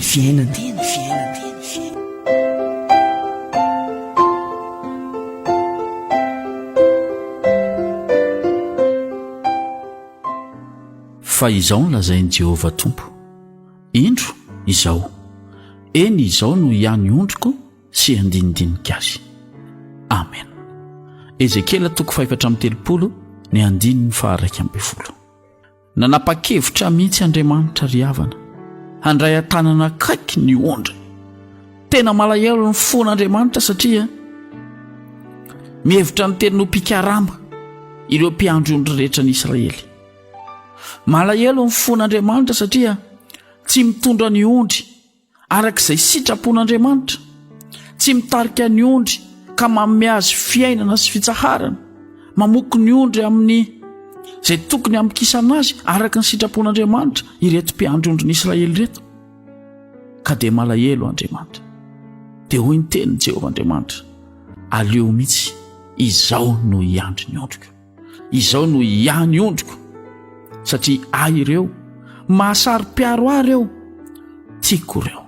fiainana. Fa izao no lazain'i Jehovah Tompo, Indro izao, eny izao no ihany ondriko sy handinidinika azy. Amen. Ezekiela toko fahefatra amby 30 ny andininy faha-11. Nanapa-kevitra mihitsy Andriamanitra ry havana, handray an-tanana akaiky ny ondriny. Tena malahelo ny fon'Andriamanitra satria mihevitra ny teniny ho mpikarama ireo mpiandry ondry rehetra ny Israely. Malahelo ny fon'Andriamanitra satria tsy mitondra ny ondry araka izay sitrapon'Andriamanitra, tsy mitarika ny ondry ka manome azy fiainana sy fitsaharana, mamoky ny ondry amin'ny izay tokony hamokisana azy araka ny sitrapon'Andriamanitra ireto mpiandry ondrin'i Israely ireto. Ka dia malahelo Andriamanitra. Dia hoy ny tenin'i Jehovah Andriamanitra, aleo mihitsy izao no hiandry ny ondriko. Izao no ihany ondriko satria ahy ireo, mahasaro-piaro ahy ireo, tiako ireo.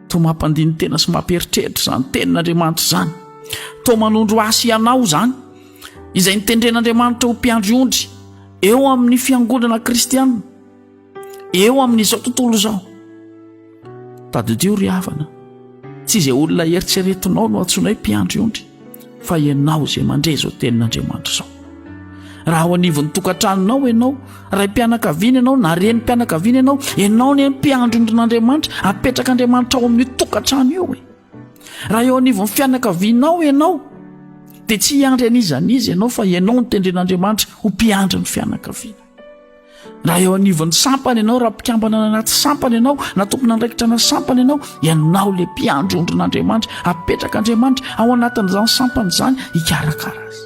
Toa mampandini-tena sy mampieritreritra izany tenin'Andriamanitra izany. Toa manondro ahy sy ianao izany, izay nitendren'Andriamanitra ho mpiandry ondry eo amin'ny fiangonana kristiana. eo amin'izao tontolo izao. Tadidio ry havana, tsy izay olona eritreretinao no antsoinay mpiandry ondry, fa ianao izay mandre izao tenin'Andriamanitra izao. Raha ao anivon'ny tokantranonao ianao, raim-pianakaviana ianao na renim-pianakaviana ianao, ianao ny mpiandry ondrin'Andriamanitra, apetrak'Andriamanitra ao amin'io tokantrano io e. Raha eo anivon'ny fianakavianao ianao, dia tsy hiandry an'iza n'iza ianao fa ianao no tendren'Andriamanitra ho mpiandry ny fianakaviana. Raha eo anivon'ny sampana ianao, raha mpikambana any anaty sampana ianao, na tompon'andraikitra ana sampana ianao, ianao ilay mpiandry ondrin'Andriamanitra, apetrak'Andriamanitra ao anatin'izany sampana izany hikarakara azy.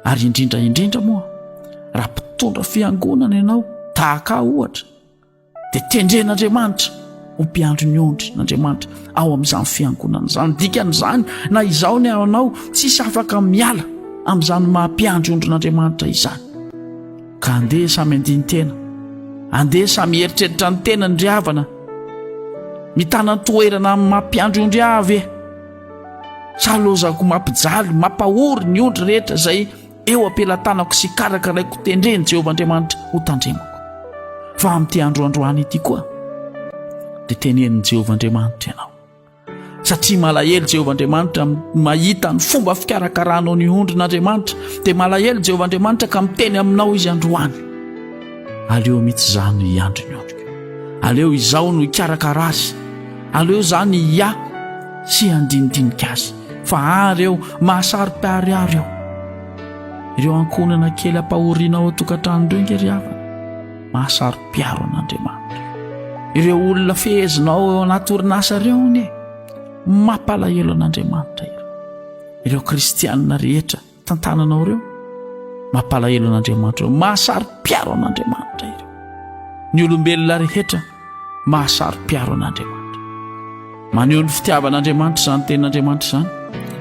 Ary indrindra indrindra moa, raha mpitondra fiangonana ianao, tahaka ahy ohatra, dia tendren'Andriamanitra ho mpiandry ny ondry n'Andriamanitra ao amin'izany fiangonana izany. Dikan'izany, na izaho ny anao, tsisy afaka miala amin'izany maha mpiandry ondrin'Andriamanitra izany. Ka andeha samy handini-tena, andeha samy hieritreritra ny tenany ry havana. Mitana ny toerana amin'ny maha mpiandry ondry ahy ve? Sa lozako mampijaly, mampahory ny ondry rehetra izay eo am-pelatanako sy karakaraiko tendren'i Jehovah Andriamanitra ho tandremako. Fa amin'ity andro androany ity koa, dia tenenin'i Jehovah Andriamanitra ianao. Satria malahelo Jehovah Andriamanitra mahita ny fomba fikarakaranao ny ondrin'Andriamanitra, dia malahelo Jehovah Andriamanitra ka miteny aminao izy androany. Aleo mihitsy izaho no hiandry ny ondriko. Aleo izaho no hikarakara azy. Aleo izaho ny hiahy sy handinidinika azy. Fa ahy ireo mahasaro-piaro ahy ireo. Ireo ankohonana kely ampahoriana ao an-tokantrano ireo nge ry havana, mahasaro-piaro an'Andriamanitra. Ireo olona fehezinao eo anaty orinasa ireo anie, mampalahelo an'Andriamanitra ireo. Ireo kristianina rehetra tantananao ireo, mampalahelo an'Andriamanitra ireo, mahasaro-piaro an'Andriamanitra ireo. Ny olombelona rehetra mahasaro-piaro an'Andriamanitra. Maneho ny fitiavan'Andriamanitra izany tenin'Andriamanitra izany.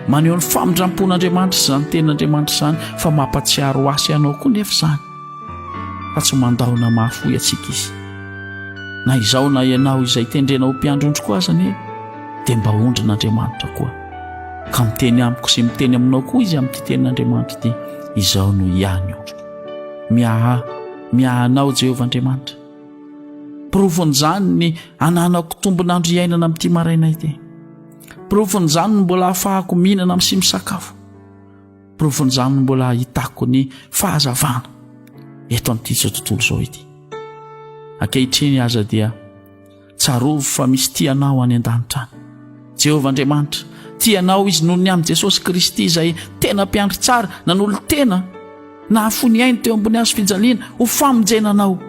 Maneho ny famindram-pon'Andriamanitra izany tenin'Andriamanitra izany fa mampatsiaro ahy sy anao koa nefa izany fa tsy mandao na mahafoy antsika izy. Na izaho na ianao izay tendrena ho mpiandry ondry koa aza anie dia mba ondrin'Andriamanitra koa. Ka miteny amiko sy miteny aminao koa izy amin'ity tenin'Andriamanitra ity, izaho no hiahy ny ondriko. Miaha, miaha anao Jehovah Andriamanitra. Porofon'izany ny ananako tombon'andro iainana amin'ity maraina ity. Porofon'izany ny mbola ahafahako mihinana sy misakafo. Porofon'izany ny mbola ahitako ny fahazavana eto amin'ity izao tontolo izao ity. Ankehitriny aza dia Tsarovy fa misy tia anao any an-danitra any. Jehovah Andriamanitra, tia anao izy noho ny amin'i Jesosy Kristy izay tena mpiandry tsara, nanolo-tena, nahafoy ny ainy teo ambony hazo fijaliana ho famonjena anao.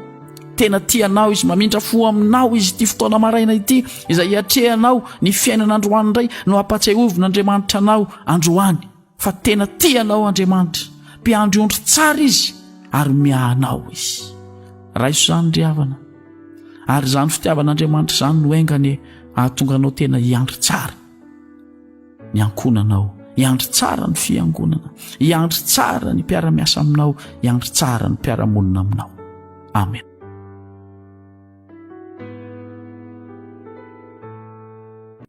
Tena tia anao izy, mamindra fo aminao izy ity fotoana maraina ity izay hiatrehanao ny fiainana androany indray no hampatsiahovin'Andriamanitra anao androany. Fa tena tia anao Andriamanitra, mpiandry ondry tsara Izy ary miahy anao Izy. Raiso izany ry havana. Ary izany fitiavan'Andriamanitra izany no enga anie hahatonga anao tena hiandry tsara ny ankohonanao, hiandry tsara ny fiangonana, hiandry tsara ny mpiara-miasa aminao, hiandry tsara ny mpiara-monina aminao. Amen.